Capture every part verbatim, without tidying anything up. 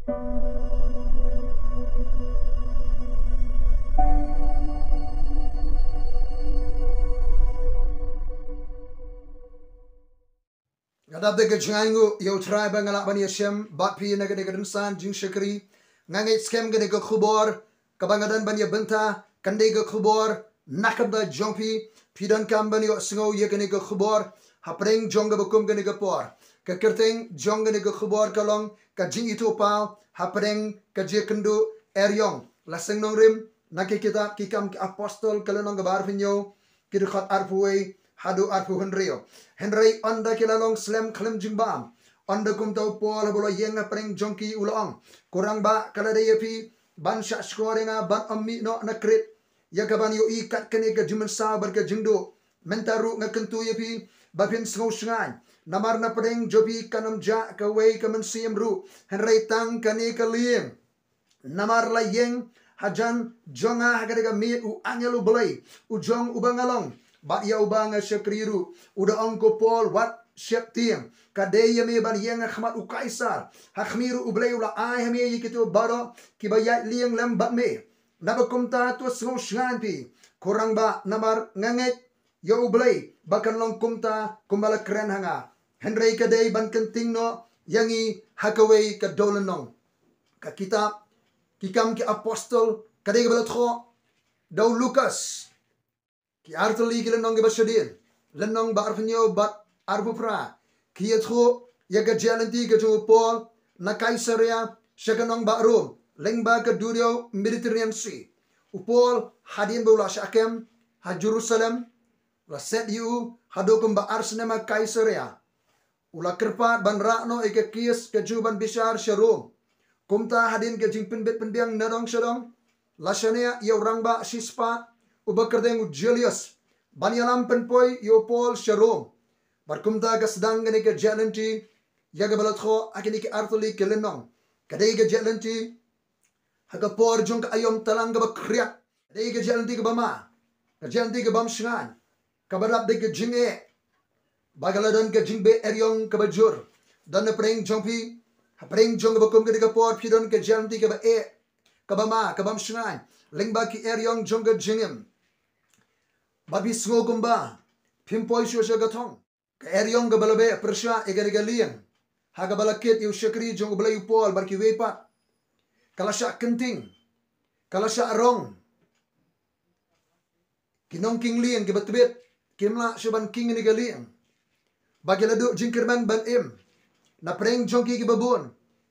Nga dap da ka jingainguh ïa U Trai ba nga lah ban ïashem bad phi na kane ka dei ka dei san jingshakri. Nga ngeit skhem kane ka khubor kaba nga don ban ïa bynta, kane ka khubor na ka bynta jong phi. Phi donkam ban ïohsngew ïa kane ka khubor hapdeng jong kaba kum kane ka por. Ka kyrteng jong kane ka khubor ka long ka jingithuhpaw hapdeng ka jingkynduh eriong. La seng nongrim na ka kitab Ki Kam ki Apostol ka lynnong kaba arphew hynñiew, ki dkhot arphew wei haduh arphew hynriew. Hynrei ynda ki la long slem khlem jingbam, ynda kumta u Paul haba u la ïeng hapdeng jong ki u la ong, Ko rangbah, ka la dei ïa phi ban shah shkor ïa nga ban ym mih noh na Krit, ïa kaban ïohi kat kane ka jingmynsaw bad ka jingduh. Mynta ruh nga kyntu ïa phi ba phin sngew shngaiñ, namar na pdeng jong phi kan ym jah kawei ka mynsiem ruh, hynrei tang kane ka lieng. Namar la ïeng hajan jong nga ha kane ka miet u angel U Blei, u jong uba nga long bad ïa uba nga shakri ruh, u da ong, Ko Paul, wat sheptieng, ka dei ïa me ban ïeng ha khmat u Kaisar. Ha khmih ruh U Blei u la ai ha me ïa kito baroh kiba ïaid lieng lem bad me. Naba kumta to sngew shngaiñ phi, ko rangbah, namar nga ngeit ïa U Blei ba kan long kumta kumba la kren ha nga. Hynrei ka dei ban kynting noh ïa ngi ha kawei ka dewlynnong. Ka kitab Ki Kam ki Apostol ka dei kaba la thoh da u Lukas. Ki artylli ki lynnong kiba shadien, lynnong ba arphew hynñiew bad arphew phra, ki ïathuh ïa ka jingïaid lynti ka jong u Paul na Kaisaria sha ka nongbah Rom lyngba ka duriaw Mediterranean Sea. U Paul hadien ba u la shah kem ha Jerusalem, la set ïa u haduh kumba ar snem ha Kaisaria. U la kyrpad ban rah noh ïa ka case ka jong u ban bishar sha Rom. Kumta hadien ka jingpynbit pynbiang na dong sha dong, la shaniah ïa u rangbah shispah uba kyrteng u Julius ban ïalam pynpoi ïa u Paul sha Rom. Bad kumta ka sdang kane ka jingïaid lynti ïa kaba la thoh ha kine ki artylli ki lynnong. Ka dei ka jingïaid lynti ha ka por jong ka aïom tlang kaba khriat. Ka dei ka jingïaid lynti kaba ma, ka jingïaid lynti kaba bym shngaiñ, kaba dap da ka jingeh, ba ka la don ka jingbeh eriong kaba jur. Don hapdeng jong phi, hapdeng jong kaba kum kane ka por phi don ka jingïaid lynti kaba eh, kaba ma, kaba bym shngaiñ lyngba ki eriong jong ka jingim. Ba phi sngew kumba phim poi shuh sha ka thong. Ka eriong kaba la beh pyrshah ïa kane ka lieng ha kaba la kit ïa u shakri jong U Blei u Paul bad kiwei pat, ka la shah kynting, ka la shah rong. Ki nongking lieng kiba tbit kim lah shuh ban king ïa kane ka lieng. Ba ki la duh jingkyrmen ban im. Na pdeng jong ki kiba bun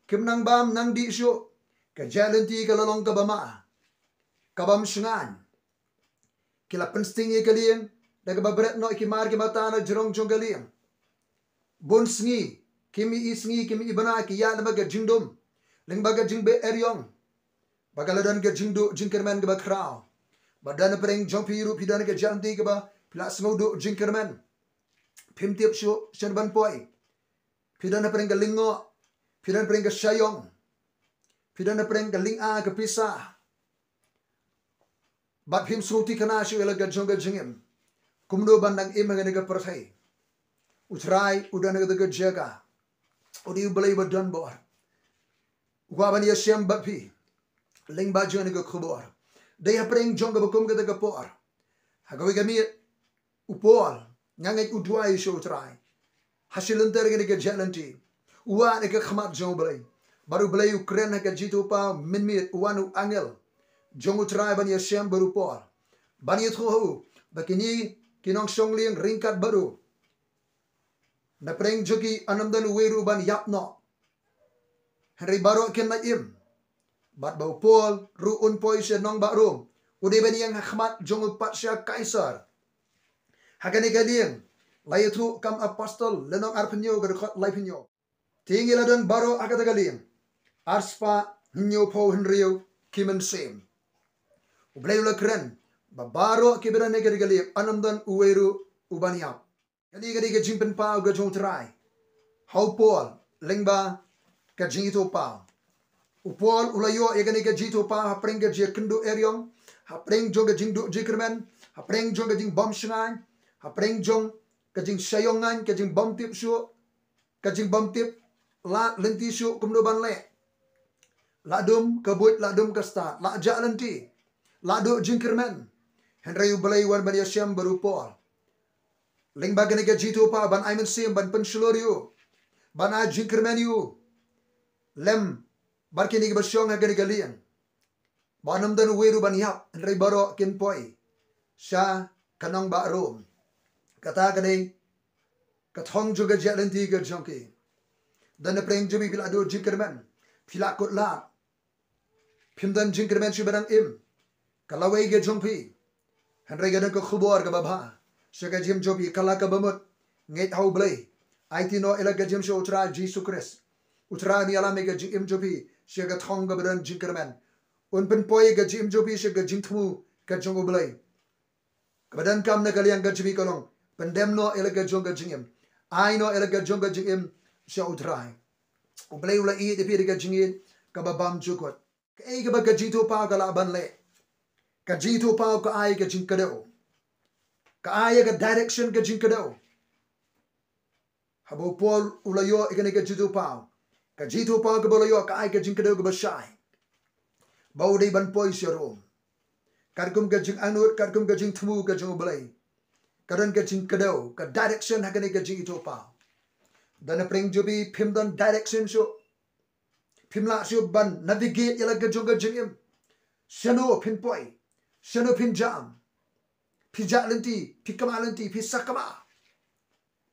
kim nang bam nang dih shuh. Ka jingïaid lynti ka la long kaba ma, kaba bym shngaiñ. Ki la pynsting ïa ka lieng da kaba bret noh ïa ki mar ki mata na jrong jong ka lieng. Bun sngi, kim ïohi sngi, kim ïohi bnai, ki ïaid lyngba ka jingdum, lyngba ka jingbeh eriong. Ba ka la don ka jingduh jingkyrmen kaba khraw. Ba don hapdeng jong phi ruh phi don ka jingïaid lynti kaba phi la sngew duh jingkyrmen. Phim tip shuh shen ban poi. Phi don hapdeng ka lyngngoh, phi don hapdeng ka shaiong, phi don hapdeng ka lynga ka pisa. Bad phim sngewthuh kane shuh ïa la ka jong ka jingim. Kumno ban dang im ha kane ka pyrthei. U Trai u don ha kata ka jaka. U dei U Blei ba don bor. U kwah ban ïashem bad phi lyngba jong kane ka khubor. Dei hapdeng jong kaba kum kata ka por, ha kawei ka miet, u Paul, nga ngeit u duwai sha U Trai ha shi lynter kane ka jingïaid lynti. U wan ha ka khmat jong U Blei. Bad U Blei u kren ha ka jingithuhpaw mynmiet, u wan u angel jong U Trai ban ïashem bad u Paul, ban ïathuh ha u ba kine ki nongshong lieng ryngkat bad u, na pdeng jong ki yn ym don uwei ruh ban ïap noh. Hynrei baroh kin ïaid im. Bad ba u Paul ruh un poi sha nongbah Rom, u dei ban ïeng ha khmat jong u patsha Kaisar. Ha kane ka lieng, La Ïathuhkham Apostol lynnong arphew hynñiew, ka dkhot laiphew hynñiew. Te ngi la don baroh ha kata ka lieng arspah hynñiewphew hynriew ki mynsiem. U Blei u la kren ba baroh kiba don ha kata ka lieng yn ym don uwei ruh u ban ïap. Kane ka dei ka jingpynpaw ka jong U Trai ha u Paul lyngba ka jingithuhpaw. U Paul u la ïoh ïa kane ka jingithuhpaw hapdeng ka jingkynduh eriong, hapdeng jong ka jingduh jingkyrmen, hapdeng jong ka jingbym shngaiñ, hapdeng jong ka jingshaiong ngaiñ, ka jingbym tip shuh, ka jingbym tip lad lynti shuh kumno ban leh. La dum ka buit, la dum ka stad, la jah lynti, la duh jingkyrmen. Hynrei U Blei u wan ban ïashem bad u Paul. Lyngba kane ka jingithuhpaw ban ai mynsiem, ban pynshlur ïa u, ban ai jingkyrmen ïa u. Lem bad kine kiba shong ha kane ka lieng. Ba ym don uwei ruh ban ïap, hynrei baroh kin poi sha ka nongbah Rom. Kata ka dei ka thong jong ka jah lynti ka jong ki. Don napdeng jong phi, phi la duh jingkyrmen, phi la kut lad, phim don jingkyrmen shuh ba dang im. Ka lawei ka jong phi. Hynrei ka don ka khubor kaba bha sha ka jingim jong phi, ka la kaba mut. Ngeit ha U Blei. Aiti noh ïa la ka jingim sha U Trai Jisu Khrist. U Trai un ïalam ïa ka jingim jong phi sha ka thong kaba don jingkyrmen. Un pynpoi ïa ka jingim jong phi sha ka jingthmu ka jong U Blei. Kaba donkam na ka liang ka jong phi ka long pyndem noh ïa la ka jong ka jingim. Ai noh ïa la ka jong ka jingim sha U Trai. U Blei u la ïeit ïa phi da ka jingïeit kaba bymjukut. Kaei kaba ka jingithuhpaw ka lah ban leh? Ka jingithuhpaw ka ai ka jingkdew. Ka ai ka direction ka jingkdew. Haba u Paul u la ïoh ïa kane ka jingithuhpaw, ka jingithuhpaw kaba u la ïoh ka ai ka jingkdew kaba shai ba u dei ban poi sha Rom. Katkum ka jingangnud, katkum ka jingthmu ka jong U Blei, ka don ka jingkdew, ka direction ha kane ka jingithuhpaw. Don napdeng jong phi, phim don direction shuh. Phim lah shuh ban navigate ïa la ka jong ka jingim. Shano phin poi, shano phin jam. Phi jah lynti, phi kynmaw lynti, phi sakma.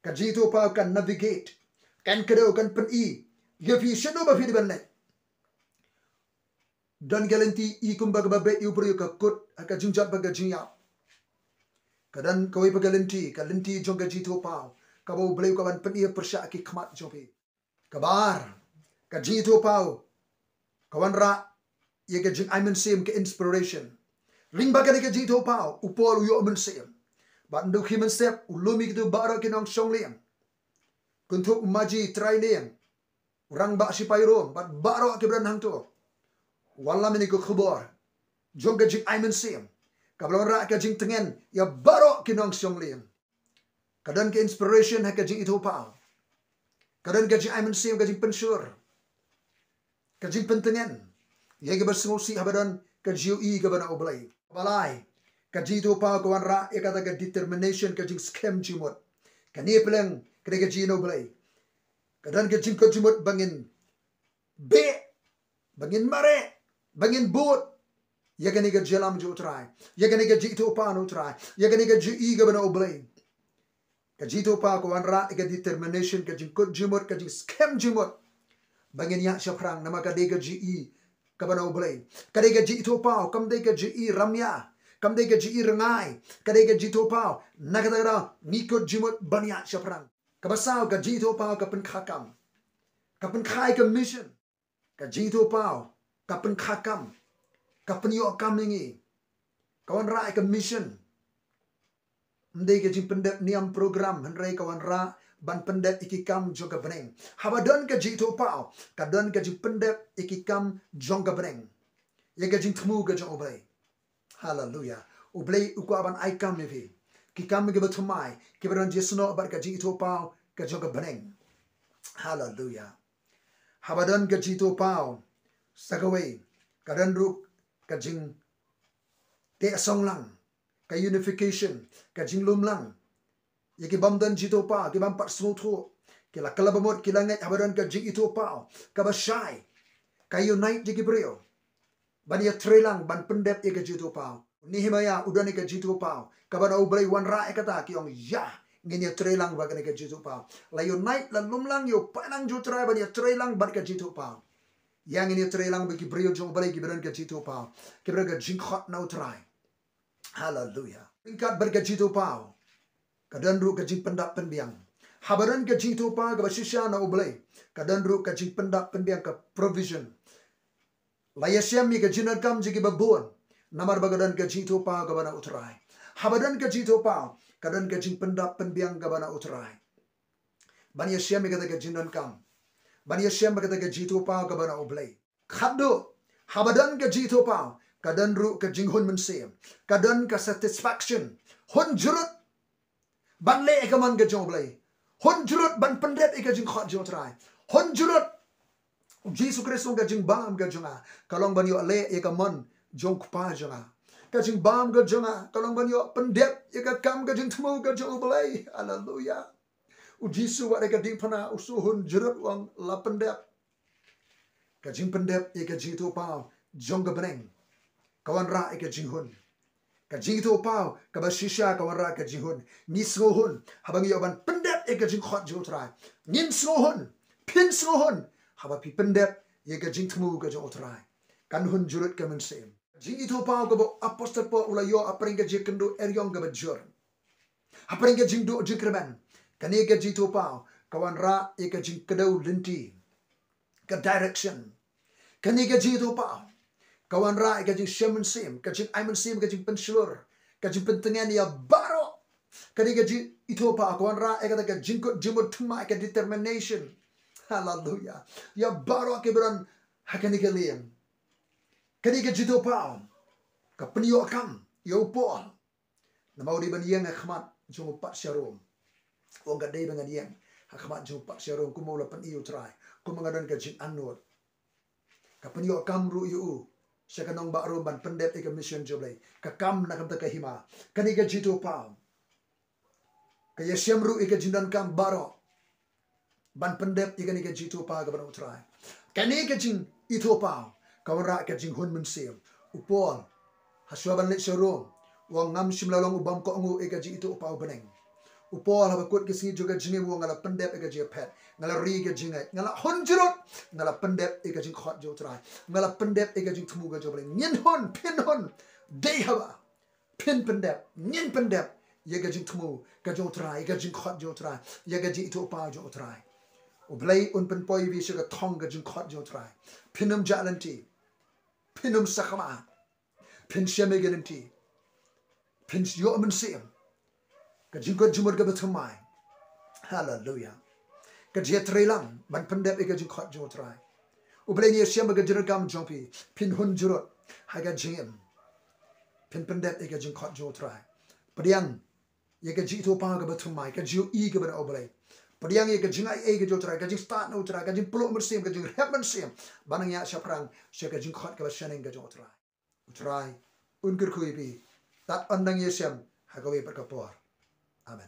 Ka jingithuhpaw kan navigate, kan kdew, kan pyni ïa phi shano ba phi dei ban leit. Don ka lynti i kumba kaba beit ïa u briew, ka kut ha ka jingjot bad ka jingïap. Ka don kawei pat ka lynti, ka lynti jong ka jingithuhpaw, kaba U Blei u kwah ban pyni pyrshah ki khmat jong phi. Kaba ar, ka jingithuhpaw ka wanrah ïa ka jingai mynsiem, ka inspiration. Lyngba kane ka jingithuhpaw u Paul u ïoh mynsiem. Bad u Khie Mynsiem u lum ïa kito baroh ki nongshong lieng, kynthup u maji trai lieng, u rangbah shipai Rom, bad baroh kiba don hangto. U wan lam ïa kane ka khubor jong ka jingai mynsiem, kaba la wanrah ka jingtngen ïa baroh ki nongshong lieng. Ka don ka inspiration ha ka jingithuhpaw. Ka don ka jingai mynsiem, ka jingpynshur, ka jingpyntngen ïa kiba sngewsih haba don ka jingïohi kaba na U Blei. Kaba lai, ka jingithuhpaw ka wanrah ïa kata ka determination, ka jingskhem jingmut. Kane pyllein ka dei ka jingïeit na U Blei. Ka don ka jingkut jingmut ba ngin beh, ba ngin mareh, ba ngin bud ïa kane ka jingïalam jong U Trai, ïa kane ka jingithuhpaw na U Trai, ïa kane ka jingïohi kaba na U Blei. Ka jingithuhpaw ka wanrah ïa ka determination, ka jingkut jingmut, ka jingskhem jingmut ba ngin ïaid shaphrang, namar ka dei ka jingïohi kaba na U Blei. Ka dei ka jingithuhpaw, kam dei ka jingïohi rymmiah, kam dei ka jingïohi rngai. Ka dei ka jingithuhpaw, na kata ka daw ngi kut jingmut ban ïaid shaphrang. Kaba saw, ka jingithuhpaw ka pynkha kam, ka pynkha ïa ka mission. Ka jingithuhpaw ka pynkha kam, ka pynïoh kam ïa ngi, ka wanrah ïa ka mission. Ym dei ka jingpyndep niam program, hynrei ka wanrah ban pyndep ïa ki kam jong ka bneng. Haba don ka jingithuhpaw, ka don ka jingpyndep ïa ki kam jong ka bneng, ïa ka jingthmu ka jong U Blei. Haleluya. U Blei u kwah ban ai kam ïa phi, ki kam kiba thymmai, kiba don jingïasnoh bad ka jingithuhpaw ka jong ka bneng. Haleluya. Haba don ka jingithuhpaw, sa kawei, ka don ruh ka jingteh song lang, ka unification, ka jinglum lang. Ïa ki bym don jingithuhpaw, ki bym pat sngewthuh, ki la kylla bamut, ki la ngeit. Haba don ka jingithuhpaw kaba shai, ka unite ïa ki briew ban ïatreilang, ban pyndep ïa ka jingithuhpaw. U Nehemiah u don ïa ka jingithuhpaw kaba na U Blei, wanrah ïa kata, ki ong, ïa, ngin ïatreilang bad kane ka jingithuhpaw. La unite, la lum lang ïa u paidlang jong U Trai ban ïatreilang bad ka jingithuhpaw. Ïa, ngin ïatreilang bad ki briew jong U Blei kiba don ka jingithuhpaw, kiba don ka jingkhot na U Trai. Haleluya. Ryngkat bad ka jingithuhpaw, ka don ruh ka jingpyndap pynbiang. Haba don ka jingithuhpaw kaba shisha na U Blei, ka don ruh ka jingpyndap pynbiang, ka provision. La ïashem ïa ka jingdonkam jong kiba bun, namar ba ka don ka jingithuhpaw kaba na U Trai. Haba don ka jingithuhpaw, ka don ka jingpyndap pynbiang kaba na U Trai, ban ïashem ïa kata ka jingdonkam, ban ïashem ïa kata ka jingithuhpaw kaba na U Blei. Khatduh, haba don ka jingithuhpaw, ka don ruh ka jinghun mynsiem, ka don ka satisfaction. Hun jurut ban leh ïa ka mon ka jong U Blei. Hun jurut ban pyndep ïa ka jingkhot jong U Trai. Hun jurut U Jisu Khrist u ong ka jingbam ka jong nga ka long ban ïoh leh ïa ka mon jong u Kpa jong nga. Ka jingbam ka jong nga ka long ban ïoh pyndep ïa ka kam ka jingthmu ka jong U Blei. Haleluya. U Jisu wat ïa ka diengphna u shu hun jurut u ong la pyndep. Ka jingpyndep ïa ka jingithuhpaw jong ka bneng ka wanrah ïa ka jinghun. Ka jingithuhpaw kaba shisha ka wanrah ka jinghun. Ngi sngewhun haba ngi ïoh ban pyndep ïa ka jingkhot jong U Trai. Ngin sngewhun, phin sngewhun haba phi pyndep ïa ka jingthmu ka jong U Trai. Kan hun jurut ka mynsiem. Jingithuhpaw kaba u Apostol Paul u la ïoh hapdeng ka jingkynduh eriong kaba jur, hapdeng ka jingduh jingkyrmen. Kane ka jingithuhpaw ka wanrah ïa ka jingkdew lynti, ka direction. Kane ka jingithuhpaw ka wanrah ïa ka jingshem mynsiem, ka jingai mynsiem, ka jingpynshlur, ka jingpyntngen ïa baroh. Kane ka jingithuhpaw ka wanrah ïa kata ka jingkut jingmut thymmai, ka determination. Haleluya. Ïa baroh kiba don ha kane ka lieng. Kane ka jingithuhpaw ka pynïoh kam ïa u Paul. Namar u dei ban ïeng ha khmat jong u patsha Rom. U ong ka dei ba ngan ïeng ha khmat jong u patsha Rom kumba u la pyni ïa U Trai, kumba nga don ka jingangnud. Ka pynïoh kam ruh ïa u sha ka nongbah Rom ban pyndep ïa ka mission jong U Blei. Ka kam na ka bynta ka hima. Kane ka jingithuhpaw ka ïashem ruh ïa ka jingdonkam baroh ban pyndep ïa kane ka jingithuhpaw kaba na U Trai. Kane ka jingithuhpaw ka wanrah ka jinghun mynsiem. U Paul ha shuwa ban leit sha Rom u ong ngam shym la long u bym kohnguh ïa ka jingithuhpaw bneng. U Paul haba kut ka sngi jong ka jingim u ong nga la pyndep ïa ka jingphet, nga la ri ïa ka jingngeit, nga la hun jurut, nga la pyndep ïa ka jingkhot jong U Trai, nga la pyndep ïa ka jingthmu ka jong U Blei. Ngin hun, phin hun, dei haba phin pyndep, ngin pyndep ïa ka jingthmu ka jong U Trai, ïa ka jingkhot jong U Trai, ïa ka jingithuhpaw jong U Trai. U Blei un pynpoi ïa phi sha ka thong ka jingkhot jong U Trai. Phin ym jah lynti, phin ym sakhmat, phin shem ïa ka lynti, phin ïoh mynsiem, ka jingkut jingmut kaba thymmai. Haleluya. Ka jingïatreilang ban pyndep ïa ka jingkhot jong U Trai. U Blei un ïashem ïa ka jingdonkam jong phi, phin hun jurut ha ka jingim, phin pyndep ïa ka jingkhot jong U Trai. Pdiang ïa ka jingithuhpaw kaba thymmai, ka jingïohi kaba na U Blei. Pdiang ïa ka jingaiei ka jong U Trai, ka jingstad na U Trai, ka jingpluh mynsiem, ka jingrep mynsiem ban nang ïaid shaphrang sha ka jingkhot kaba shaneng ka jong U Trai. U Trai un kyrkhu ïa phi. Tad un nang ïashem ha kawei pat ka por. Amen.